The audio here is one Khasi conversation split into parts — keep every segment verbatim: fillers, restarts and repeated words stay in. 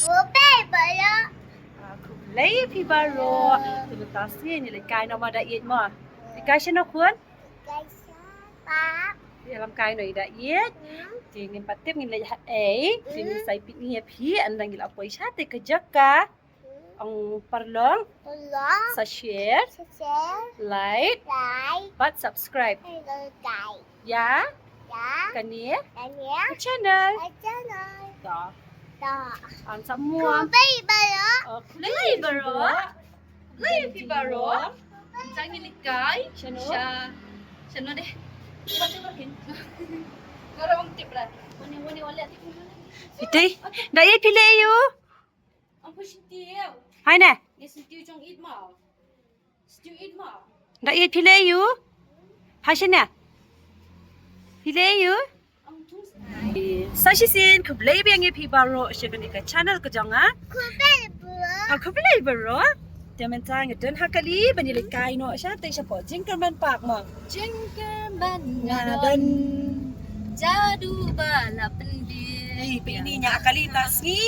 Khublei baroh. Ah, khublei phi baroh. Te mynta sngi ngi leit kai noh ma da ïeit ma. Leit kai shano khun? Kai sha park. Ïalam kai noh ïa da ïeit. Hmm. Te ngin pat tip ngin leit ha ei. Te ngin Hmm. sa ïa peit ngi ïa phi ynda ngi la poi sha te ka jaka. Hmm. Ong paralok. Paralok. Sa share. Sa share. Like. Like. Bad subscribe. Bad subscribe. Ïa. Ïa. Kane. Kane. Ka channel. Ka channel. To. To. An sa mua. Khublei baroh. Oh, khublei baroh. Khublei phi baroh. Sa ngi leit kai. Shano? Sha. Shano deh. Ite. Da ïeit phi leh aïu? Hai ne. Da ïeit phi leh aïu? Hai shane. Phi leh aïu? Sa shisien khublei biang ïa phi baroh sha kane ka channel ka jong nga. Khublei baroh. Ah, khublei baroh. Te mynta nga don ha kali ban ïaleit kai noh sha te shapoh Jingkyrmen Park mo. Jingkyrmen nga don. Jadu ba la pynbeit. Ei, peit ni ïa kali ta sngi.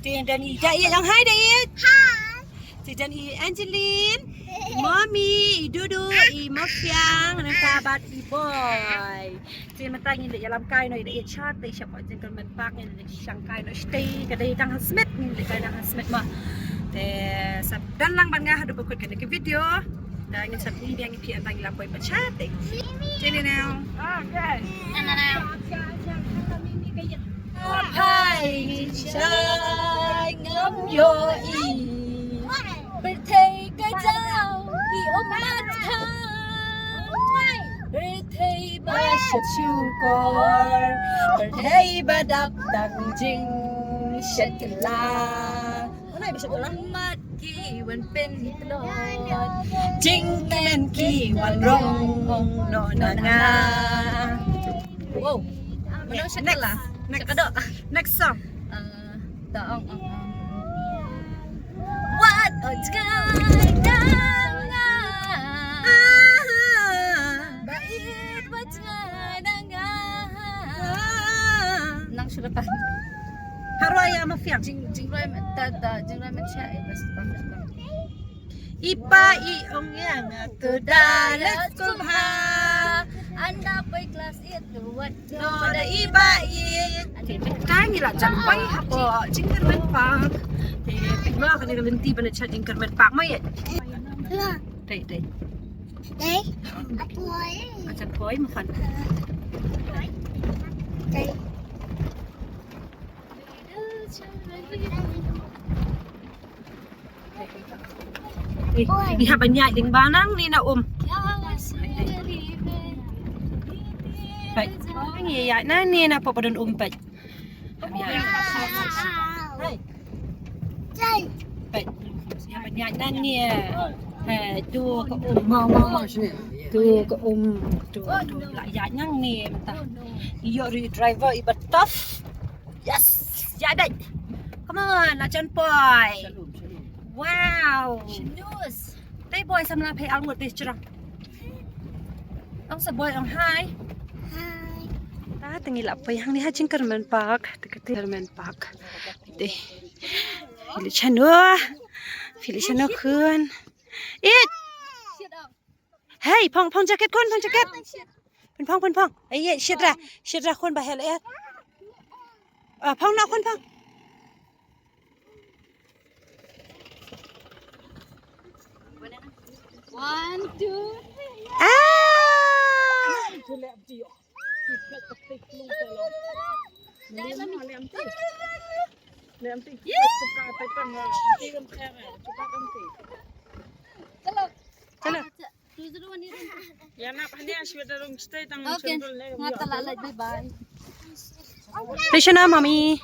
Te don i da ïeit, ong hai da ïeit. Hai. Te don i Angeline, i Mommy, i Dudu, i Mafiang, nangta bad i Boy. Te mynta ngin leit ïalam kai noh ïa da ïeit sha te shapoh Jingkyrmen Park, ngin leit shang kai noh shatei, ka dei tang ha Smit, ngin leit kai tang ha Smit mo. Te sa don lang bad nga haduh ba kut kane ka video. Da ngin sa pynbiang ïa phi ynda ngi la poi pat shatei. Te ne now. Okay. Hai, shai ngam ïohi. Pyrthei ka jaw ki ummat kha. Pyrthei ba shet shukor. Pyrthei ba dap tang jingshetkylla. Ummat ki wan pyntlot. Jingkmen ki wan rong noh na nga. Wow. Mano shetkylla? Next. Next song. Uh, ta ong ong ong. Wat ot jngai na nga. Ba ïeit wat jngai na nga. Nang shu lepas. Harwa ïa Mafiang. Jing, jingrwai ta ta jingrwai mynshwa, eh, bas bas bas. I pa i ong ïa nga to da leit skul bha. Ynda poi klas eight to wat noh da i ba i. Te mynta ngi la jan poi hapoh Jingkyrmen Park. Te peit mo kane ka lynti ban leit sha Jingkyrmen Park mo ïeit. Dei dei. Dei. Apoi. Ka jan poi mo fan. Dei. Eh, ngi hap ban ïaid lyngba nangne na um. Peit. Ngi ïaid nangne na pop don um peit. Hap ïaid. Hey. Peit. Ngi hap ban ïaid nangne. Hei, tu ka um. Ma, ma, ma, sini. Tu ka um. Tu, tu. La ïaid nangne mynta. Ïoh ri driver i ba tough. Yes! Ïaid beit. Come on, la jan poi. Shalom, shalom. Wow. Shalom. Tei Boy samla phei al ngut dei chrang. Ong sa Boy ong hi. Hi. Ta te ngi la poi hangne ha Jingkyrmen Park, te ka Jingkyrmen Park. Te. Phi leit shano. Phi leit shano khun. Ïeit. Hey, phong, phong jacket khun, phong jacket. Pynphong, pynphong. Ei, ei, shit ra. Shit ra khun ba hel er. Ah, phong noh khun phong. One, two, three. Ah! Chalo. Chalo. Ïa nap hane shuwa da rung stay tang. Okay. Nga ta la leit, bye bye. Te shana mami.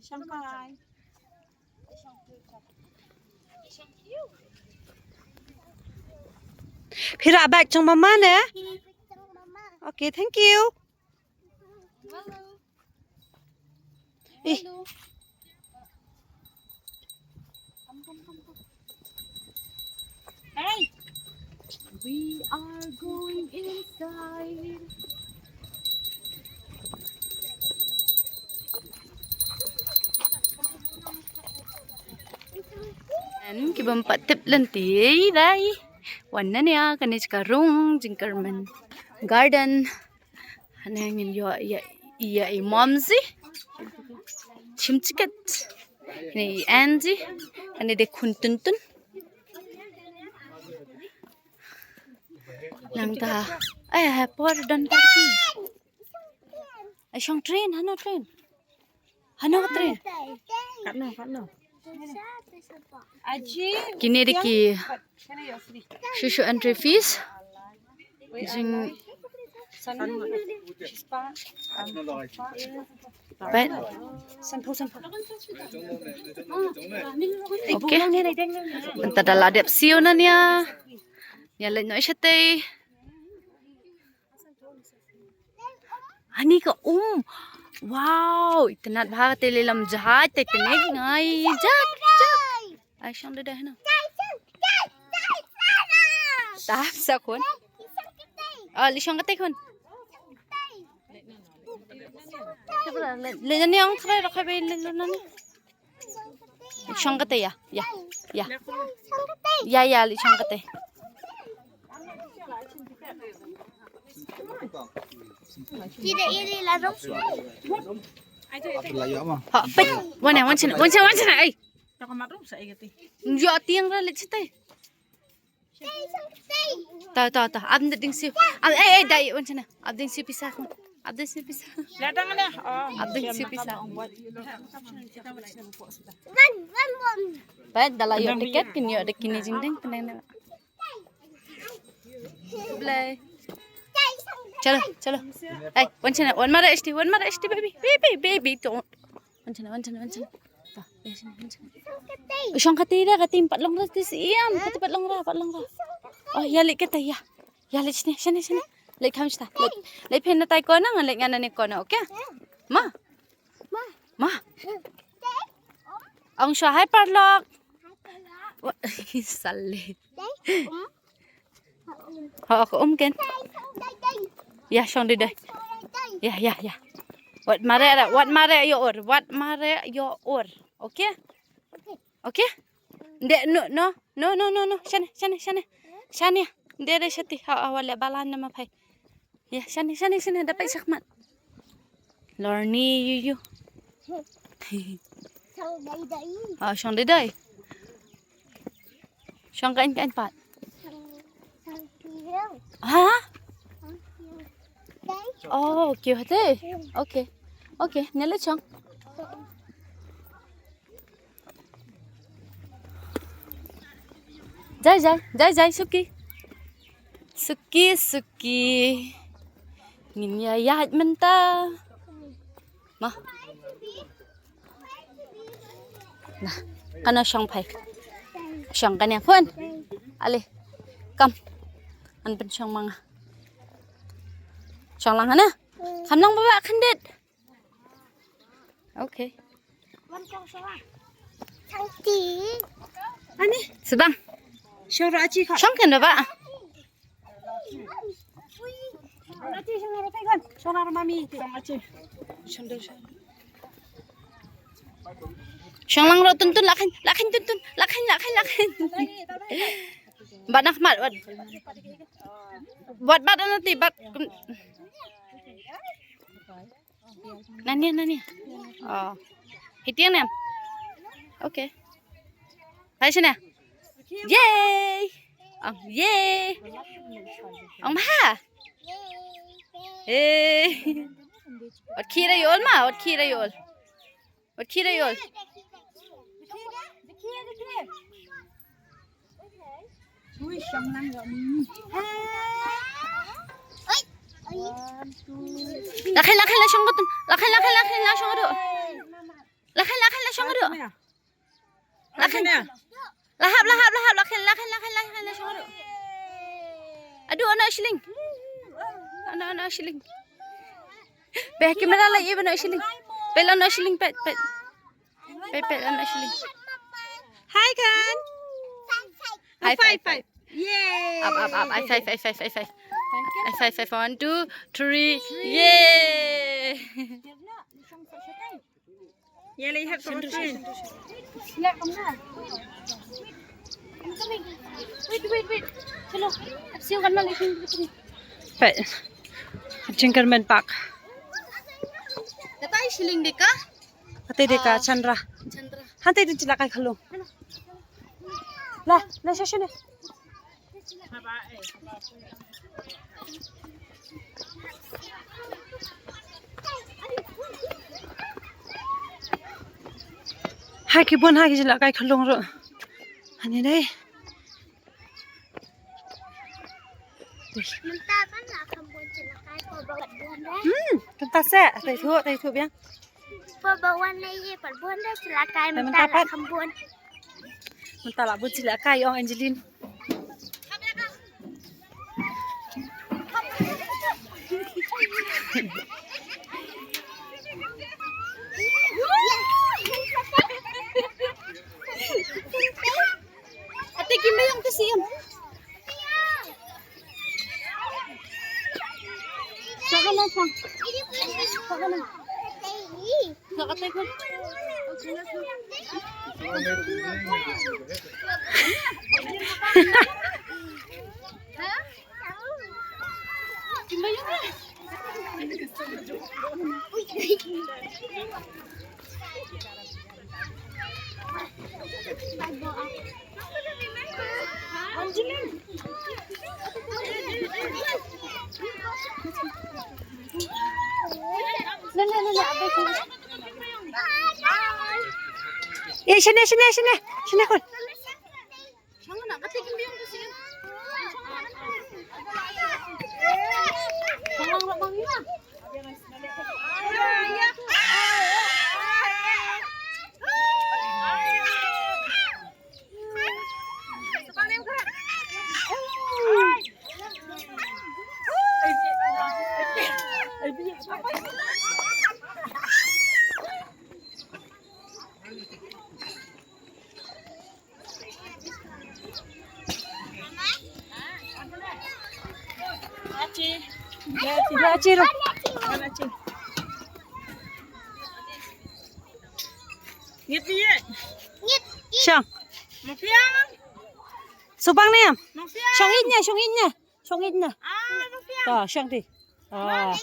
Shampai. Phi rah bag jong mama ne? Okay, thank you. Hello. Eh. Hello. Come, come, come, come. Hey. We are going inside. Ki bym pat tip lynti dei. Wan nane ïa kane ka rung jingkyrmen garden. Hangne ngin ïoh ïa, ïa i Momsi. Shim tiket. Hangne i Angie. Hangne dei khun Tuntun. Nangta. Ai, ha por don parking. Ai, shong train, hano train. Hano train. Katno, katno. Kine dei ki shu shu entry fees. Jing Peit. Okay. Mynta da la dep siew na nia. Nia leit noh shatei. Ani ka um. Wow, itynnad bha te lei lam jahaj Titanic ngai. Jak, jak. Ai shong de de na. Tap sa khun. Oh, li shong katei khun. Li nani ong khre ro khre li nani. Shong katei ya, ya, ya. Ya, ya, li shong katei. Tidak ini larung. Ha, peit. Wan ya, wan sini, wan sini, wan sini, ai. Yo tiang ra leit shatei. Ta, ta, ta. Am da ding si. Am, eh, eh, dai, wan sini. Am ding si pisa. Am ding si pisa. Datang ni. Oh. Am ding si pisa. Wan, wan, wan. Peit, da la ïoh tiket, kin ïoh da kine jingdeng, kine ne. Blei. Chalo, chalo. Ai, wan sini, wan mara esti, wan mara esti, baby, baby, baby, to. Wan sini, wan sini, wan sini. To, wan sini, wan sini. Shong katei da, katei pat long ra, ti siam, katei pat long ra, pat long ra. Oh, ya leit katei ya. Ya leit sini, sini, sini. Leit kham sita. Leit, leit phin na tai kona, ngan leit ngan na ne kona, okay? Ma. Ma. Ong sha hai parlok. Wa, sale. Ha, ka um ken. Ya, shong de de. Ya, ya, ya. Wat mare ra, wat mare yo or, wat mare yo or. Okay? Okay? De, no, no, no, no, no, no. Shane, shane, shane. Shane. De, de, shati. Ha, ha, wale balan nama phai. Ya, shane, shane, shane. Dapat sakmat. Lorni, yu, yu. Shong dai dai. Ah, shong dai dai. Shong kain kain pat. Ha? Oh, okay, hate. Okay. Okay, nela shong. Jai, jai, jai, jai, suki. Suki, suki. Ngin ïa ïaid mynta. Ma. Nah, kano shong phai. Shong kane khun. Ale. Kam. An pynshong ma nga. Shong lang hana. Kham lang ba ba khyndiat. Okay. Ani. Sebang. Shong ra achi kha. Shong kan ba. Achi shong ra phai kan. Shong ra mami. Shong achi. Shong dai shong. Shong lang ro Tuntun, lakhan, lakhan Tuntun, lakhan, lakhan, lakhan. Bat nak mat, bat. Bat, bat nanti, bat. Nani, nani. Oh. Hitiang nem. Okay. Hai sini. Yay. Ang yay. Ang maha. Hey. Wat khira yol ma, wat khira yol. Wat khira yol. Lakhan, lakhan, la shong katun. Lakhan, lakhan, lakhan, la shong katun. Lakhan, lakhan, la shong katun. Lakhan. Lahap, lahap, lahap, lakhan, lakhan, lakhan, lakhan, la shong katun. Adu, ana shilling. Ana, ana shilling. Be camera la iba na shilling. Pe la na shilling, pe, pe. Pe, pe, la na shilling. Hi, Khan. High five, five. Yay. Up, up, up. High five, high five, high five. High five, five. One, two, three. Yay. Yay, like, have some. Sila, come on. Wait, wait, wait. Chalo. Ab siu kan mal isin. Peit. Jinkerman Park. Kata i shilling de ka? Kata de ka Ah. Chandra. Chandra. Hante din chila kai khalung. La, la sha shane. Ha ki bun ha ki jila kai khalung ro. Ani dei. Mynta ban la kham bun jila kai ko ba wat bun dei. Hmm, mynta se, tai thu, tai thu biang. Ko ba wan nei ye pat bun dei jila kai mynta la kham bun. Mynta la bun jila kai ong Angeline. Ate kim ba ong te sim. Sa ka na sa. Sa ka na. Eh, shane, shane, shane, shane khun. Shong. Subang niam. Shong inya, shong inya. Shong inya. Ta, shong ti. Ah.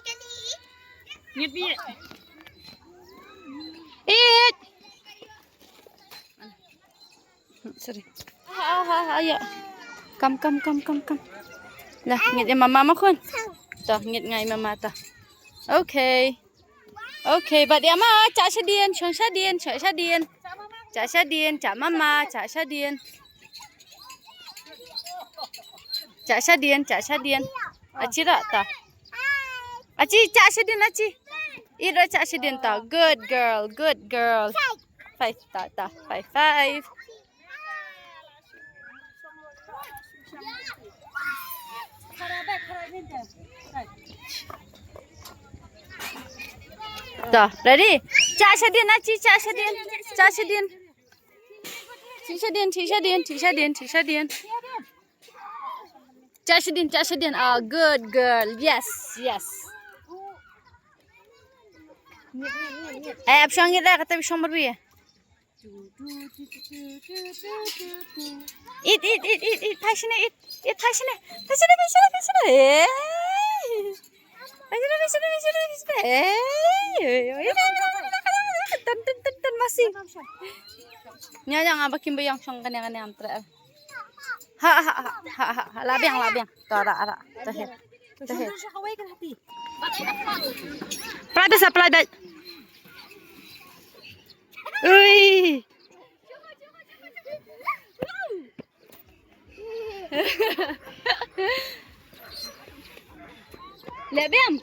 It. Sorry. Ha ha ha ya. Kam kam kam kam kam. Lah, ngit ya mama ma khun. Ta, ngit ngai mama ta. Okay. Okay, bad ya ma, cha shadien, shong shadien, cha shadien. Cha shadien, cha mama, cha shadien. Cha shadien, cha shadien. Achi ra ta. Achi, cha shadien, achi. Ira cha shadien ta. Good girl, good girl. Five ta, ta. Five, five. Ta, ready? Cha shadien, achi, cha shadien. Cha shadien. Chi shadien, chi shadien, chi shadien, chi shadien. Cha shadien, cha shadien. Ah, good girl. Yes, yes. Eh, ap shong it da, kata shong marbi. It, it, it, it, it, thai shine, it, it, thai shine, thai shine, thai shine, thai shine. Eh. Thai shine, thai shine, thai shine, thai shine. Eh. Tan, tan, tan, tan, masi. Nya, nya, ngaba kim ba ïong shong kane, kane, am tra. Ha, ha, ha, ha, ha, ha, la biang, la biang. Ta, ra, ra, ta he. Ta he. Pla besa, pla dai. Ui. Leh biang.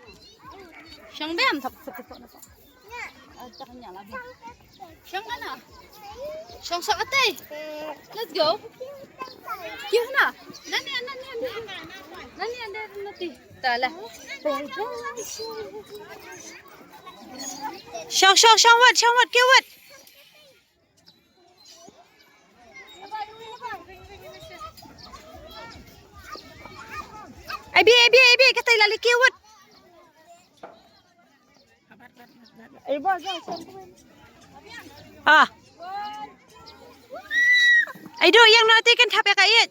Shong biang, thap, thap, thap, thap. Ah, tak nya la biang. Shong kana? Shong sa katei. Let's go. Kiu na? Nani, nani, nani? Nani, nani, nani? Ta la. Shong, shong, shong wat, shong wat, kiu wat. Abi, abi, abi, katai la liki wat. Ah. Ai do yang na te kan thap ya ka it.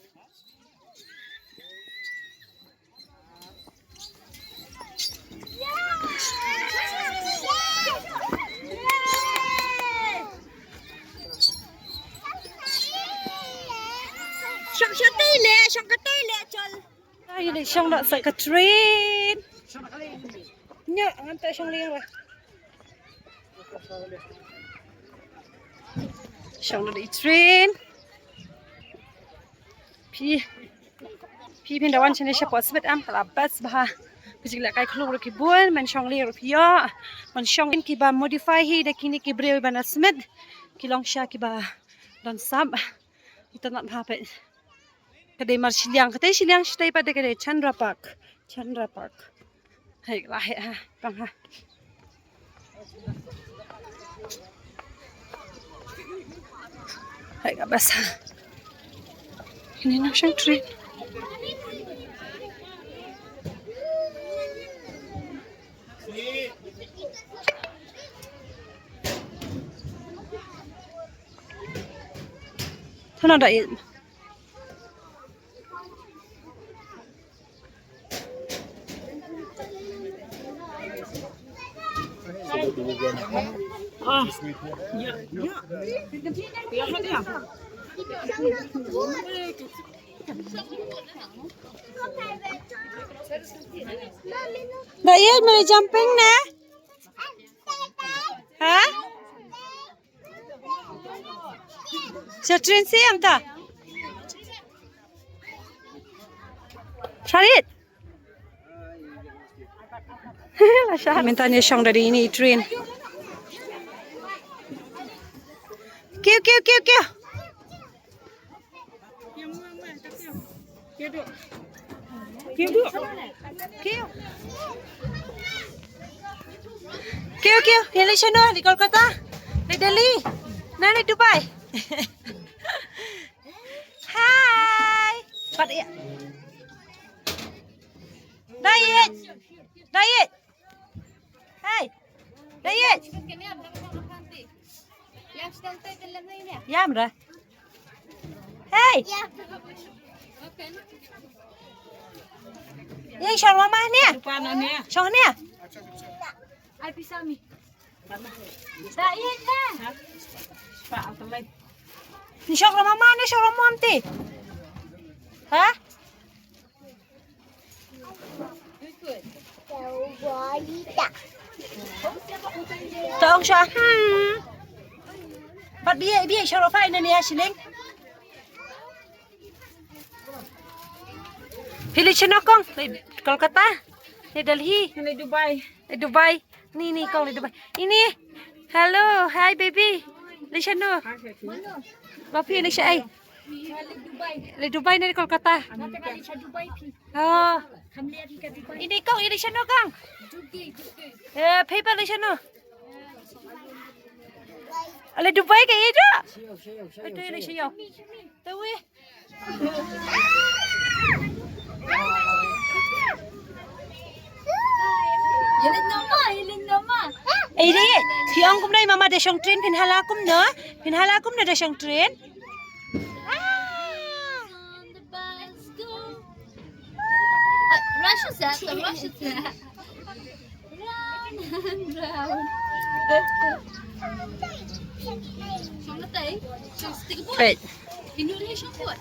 Shong shatei le, shong katei le, chol. Ai le shong da sa ka train. Nya, ngan ta shong le ra. Shong da i train. Phi, phi phin da wan shane shapoh Smit em, ka la best bha. Phi jing lehkai khlong ruh ki bun, men shong leh ruh phi ïoh. Men shong kiba modify hi da kine ki briew ba na Smit. Ki long sha kiba don sap. Itynnad bha peit. Ka dei mar shiliang, ka dei shiliang shatei pat, dei ka dei Chandra Park. Chandra Park. Hei, la hei ha, pang ha. Hei, ka bas ha. Ini nang shang train. Tana da it. Da it, mari jumping ne? Ha? Sha train sha ïam ta. Sharit. La sha. Mynta ngi shong da dei ine i train. Kiew, kiew, kiew, kiew. Kiew, kiew. Kiew, kiew. Kiew, kiew. Ïa leit shano? Leit Kolkata? Leit Delhi? Nai leit Dubai? Hai. Pat ïa. Dai ïa. Dai ïa. Hai. Dai ïa. Ïam ra. Hei. Ïa shong mama ne. Shong ne. Ai pisa mi. Dai ïa ne. Ni shong mama ne shong mom ti. Ha? Tong sha. Hmm. Pat bia bia sha rofa ina nia shilling. Phi leit shano kong? Leit Kolkata? Leit Delhi? Leit Dubai. Leit Dubai. Ni ni kong leit Dubai. Ini. Hello, hi baby. Leit shano? Ba phi leit sha ai? Leit Dubai ne Kolkata? Oh. Ini kong, ini shano kong? Eh, phi pat leit shano? Leit Dubai ka ïa. Ito leit sha ïa. Tawi. Ïa leit noh ma, ïa leit noh ma. Ei de, phi ong kumno i mama da shong train, phin hala kumno? Phin hala kumno da shong train? Rush set, rush set. Round and round. Shong katei, shong stick ball. Peit. Inu ri shong ball.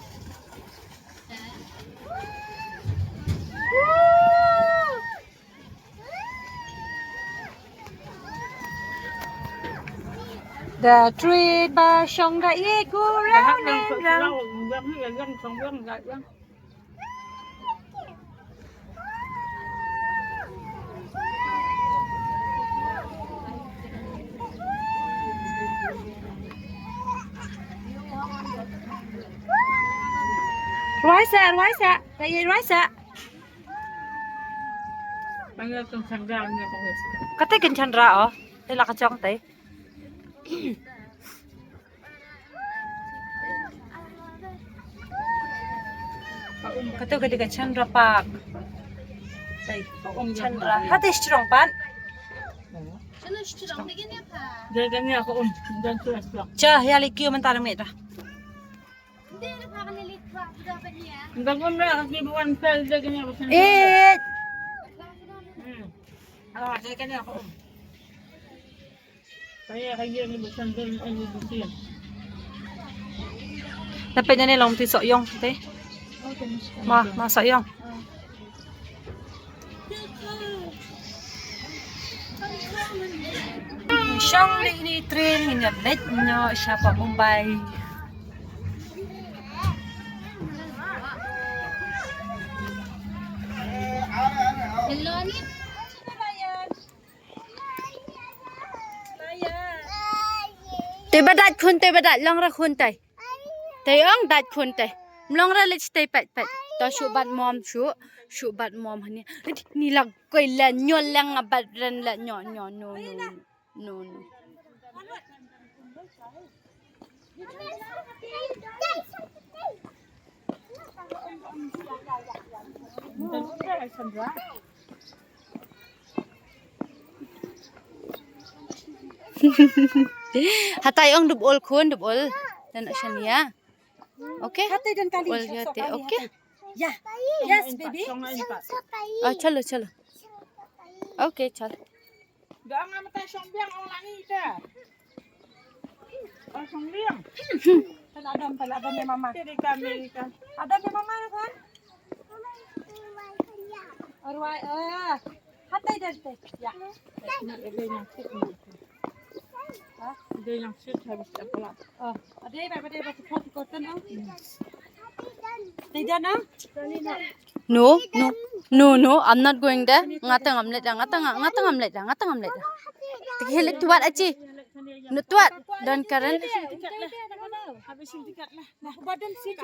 Da train ba shong da ïa ku round and round. Rwai sa, rwai sa. Ka ïa rwai sa. Kata kan chan ra oh. Te la ka chong te. Kato ka dei ka Chandra Park. Dei, Chandra. Hate strong pan. Cha, ïa leit kiew mynta na miet da. Eh. Tape ne long ti soyong te. Ma, ma soyong. Shong ni ni train ni na late no sha pa Mumbai. Te ba dait khun, te ba dait long ra khun te. Te ong dait khun te. Mlong ra leh te pat pat. To shu bat mom shu, shu bat mom hani. Ni lang koi la nyo lang a bat ren la nyo nyo no no no no. Hatai ong dub ol khun dub ol. Dan shania. Okay. Hatai dan kali. Ol ya te. Okay. Ya. Yes, baby. Oh, chalo chalo. Okay, chalo. Dang am ta shong biang ong lani ta. Oh, shong biang. Pala adam, pala adam ya mama. Amerika, Amerika. Adam ya mama na kan? Arwai, eh. Hatai dan te. Ya. Dei lang sit habis apa lah. Oh, ada ba, ada ba, support ko tan. Dei dan ah? No, no. No, no, I'm not going there. Ngata ngam let, ngata ngam let, ngata ngam let. Tikhe lek tuat achi. No tuat dan Karen. Habis tiket lah.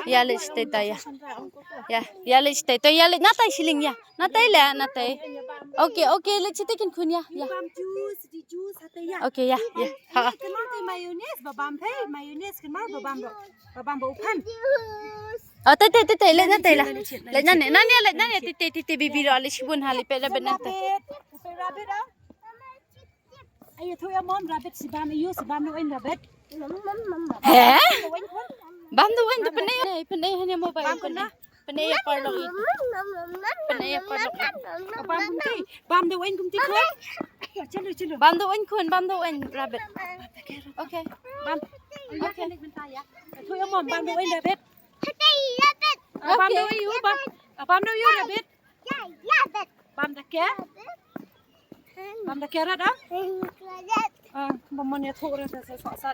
Ya leh stay ta ya. Ya, ya leh stay ta ya leh natai siling ya. Natai leh natai. Okay, okay, leh stay kin khun ya. Ya. Okay, ya, ya. Ha. Mayonnaise babam phe, mayonnaise kan babam. Babam ba upan. Oh, tai tai tai tai leh natai la. Leh nane, nane leh nane tai tai tai baby ro leh sibun hali pe rabbit natai. Rabbit ah. Ayo, thu ya mom, rabbit si bam, ayo, si bam, no, en rabbit. He? Bam do en, pene, pene, hanya mobile. Bam kena. Pene ya parlok i. Pene ya parlok i. Bam kumti, bam do en kumti ko. Chalo, chalo. Bam do en kun, bam do en rabbit. Okay. Bam. Okay. Thu ya mom, bam do en rabbit. Bam do you, bam. Bam do you rabbit. Bam da ke? Bam da ke ra da? Ah, bam mon ya thu ra sa sa sa.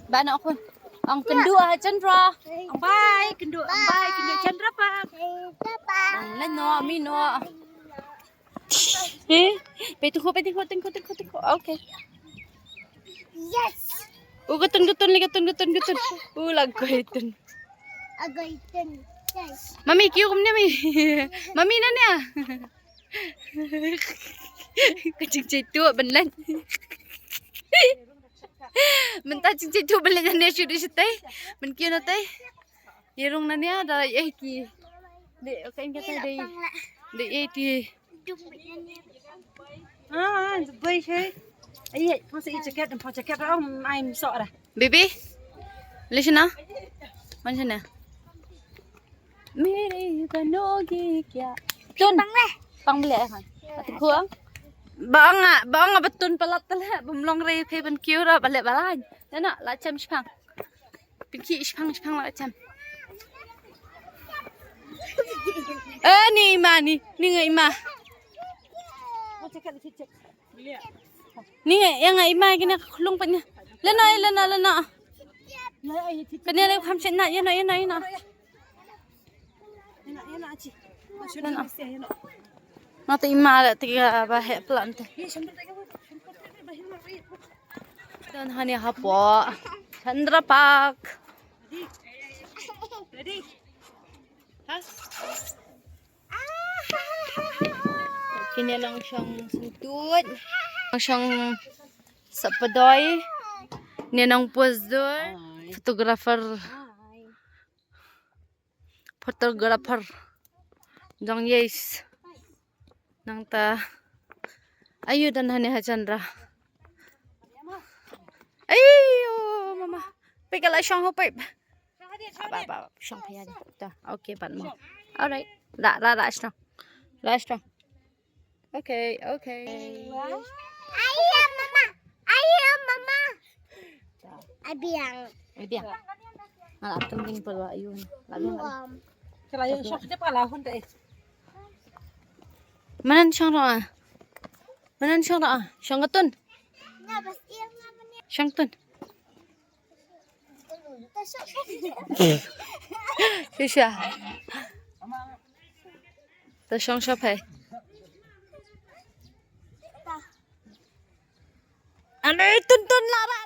Ba na khun. Ang kendu ah Chandra. Ang bai kendu, ang bai kendu Chandra pa. Ang na no, mi no. Eh, pe tu ko, pe tu ko, tengko, tengko, tengko. Okay. Yes. Oh, getun, getun, li getun, getun, getun. Oh, lagu getun. Ago getun. Yes. Mami, kiu kumne mi. Mami nane ah. Ka jingchai tu benlan. Mynta jingchai tu benlan ne shu di sitai. Men kiu natai. Ye rung nane ah da eh ki. De kain kata de. De eh ti. Ah, bai shai. Ai, pho sa i jacket, pho jacket, oh, I'm sorry. Baby, listen na. Man sana. Mere banogi kya? Tun. Pang le. Pang le kan. Atu kuang. Ba nga, ba nga ba tun palat tale, bum long re phe ban kiu ra, bale balan. Nana, la chem shpang. Pinki shpang shpang la chem. Eh, ni ima ni, ni nga ima. Ni nga, ya nga ima kine ka khulung panya. Lena, lena, lena. Kane le kham chen na, ya na, ya na, ya na. Lena. Nga te ima le te ba he plan te. Dan hani hapo. Chandra Park. Ready? Ready? Kine nongshong sentut. Nongshong sapadoi. Ne nong pose dur. Photographer. Photographer. Jong yes. Nangta. Ayu dan hani ha Chandra. Ayu mama. Ka la shong ha u paip. Ba, ba, shong phi ïa. Ta, okay, pat mo. Alright. Ra, ra, ra shong. Ra shong. Okay, okay. Ayo mama. Ayo mama. Abiang. Abiang. Ala tum ding pal wa yu. La biang. Ka la ïa shong de pa la hun de. Manan shong ro ah. Manan shong ro ah. Shong katun. Shong katun. Shisha. Ta shong shop hai. Ane tun tun la ra.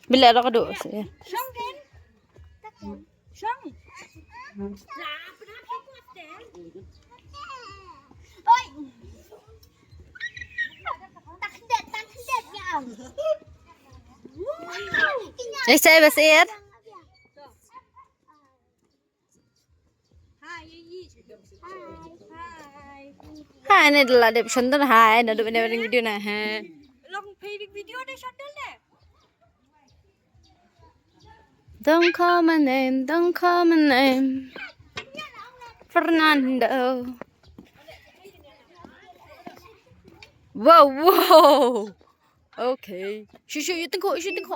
Bila ra ka du. Shong. Oi. Takdet, takdet ya. Esa bas er. Hai, ne dala dep shandal hai, na dep ne video na hai. Long pay video de shandal de. Don't call my name, don't call my name. Fernando. Whoa, whoa. Okay. Shu, shu, you think, shu, think.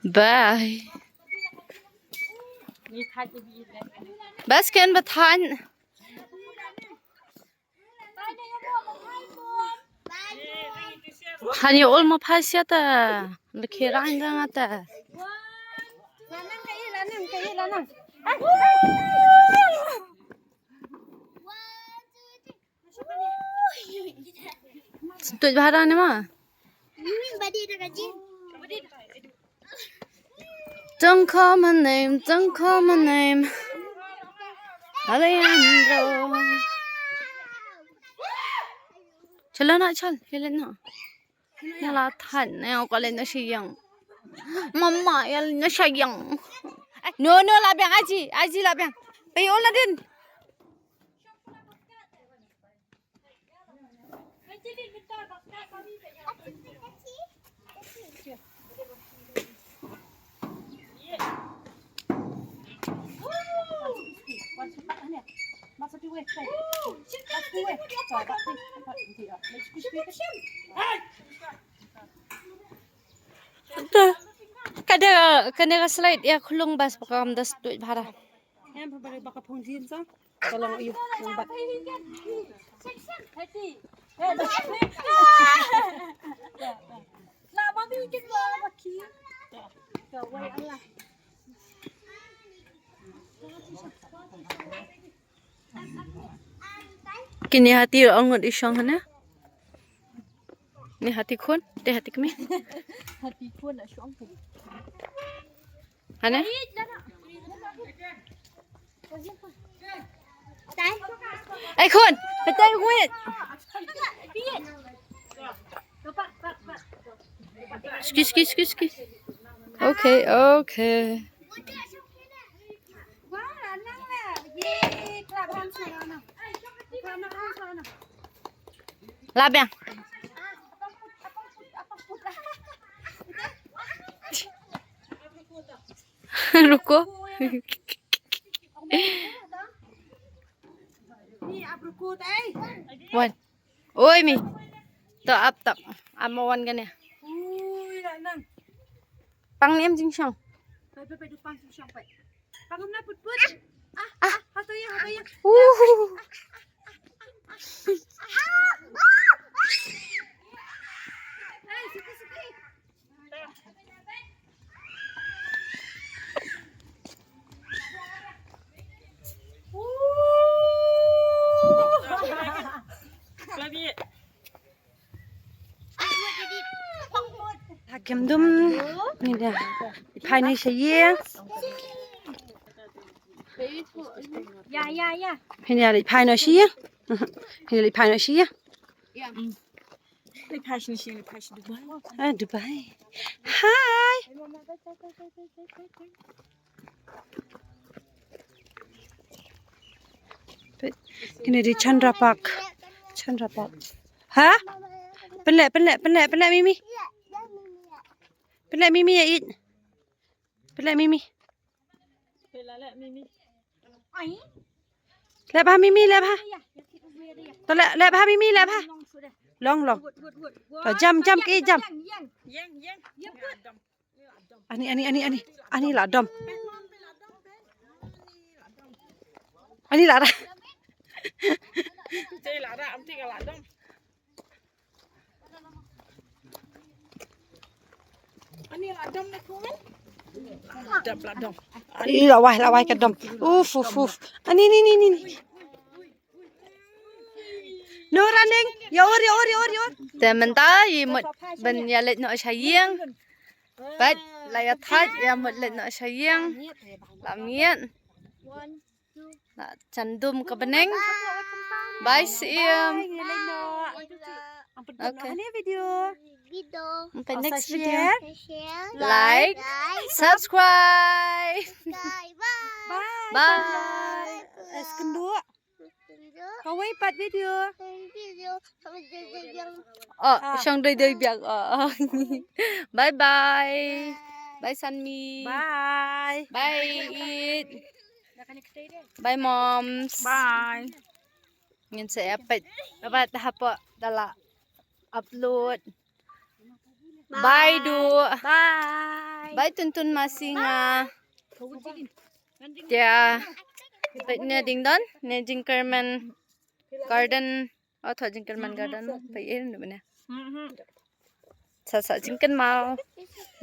Bye. Bas ken ba than. Han ïa ol ma phai sia ta. Laki rang dang ata. Sentut bha ne ma. Don't call my name, don't call my name. Alejandro. Chalo na chal, hele na. Na la than na ko le na shi yang. Mama ya na shi yang. No no la biang aji, aji la biang. Pe ol na din. Ka da, kane ka slide ïa khulung bas ba kam da sentut bha ra. Em, ba, ba ka phong jin sa. Ka long ïa, long bat. Kine hati ong ngut i shong hane. Ni hati khun, te hati kmie. Hati khun na shong. Hane? Ai khun, hati khun. Ski, ski, ski, ski. Okay, okay. La biang. Ruko. Wan. Oi mi. To ap tak. Amo wan gane. Pang ni em jingshang. Pang na put put. Ah, ah, hato ya, hato ya. Uh. Hakim dum ni da. Phai ni sha ye. Ya, ya, ya. Phai ni da phai ni sha ye. Phai ni da phai ni sha ye. Ya. Ah, Dubai. Hi. Kine dei Chandra Park. Chandra Park. Ha? Pynleh, pynleh, pynleh, pynleh Mimi. Pynleh Mimi ïa ïeit. Pynleh Mimi. Leh bha Mimi, leh bha. To leh, leh bha Mimi, leh bha. Long, long. To jump, jump ki jump. Ani, ani, ani, ani. Ani la dom. Ani la ra. Ani la dom na khun. La dom, la dom. Ani la wai, la wai ka dom. Uf, uf, uf. Ani, ni, ni, ni, ni. No running. Ïa ur, ïa ur, ïa ur, ïa ur. Te mynta i mut ban ïa leit noh sha ïing. Pat la ïa thait ïa mut leit noh sha ïing. La miet. La jan dum ka bneng. Bye, see you. Okay. Video. Video. Next video. Share. Like. Like. Subscribe. Bye. Bye. Bye. Kawei pat video. Video. Oh, ah. Shong doi doi biang. Oh. Bye bye. Bye Sanmi. Bye. Bye It. Bye moms. Bye. Ngin sa ïa peit. Dapat hapoh da la upload. Bye. Bye Du. Bye. Bye Tuntun Masi nga. Tia. Peit ne ding don ne jingkyrmen garden. Oh, thoh jingkyrmen garden. Peit ïa ne bane. Sa sa jingkyrmen mau.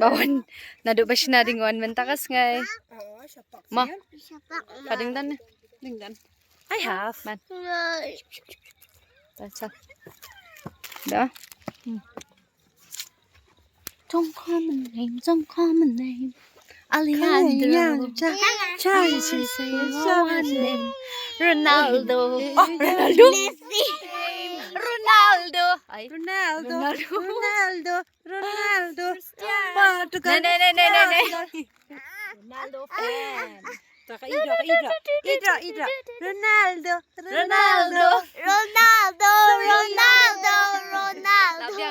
Ba wan naduh ba shna ding wan mynta ka sngi. Ma. Ka ding don ne. Ding don. I have. Man. Ta cha. Da. Don't call my name, don't call my name. Alejandro. Alejandro, cha, cha. Say my one name. Ronaldo. Oh, Ronaldo. Messi. Ronaldo. Ay. Ronaldo. Ronaldo. Ronaldo. Ronaldo. Cristiano. Portugal. Ne, ne, ne, ne, ne, ne. Ronaldo fan. Ka Idra, ka Idra. Idra, Idra. Ronaldo. Ronaldo. Ronaldo. Ronaldo. Ronaldo.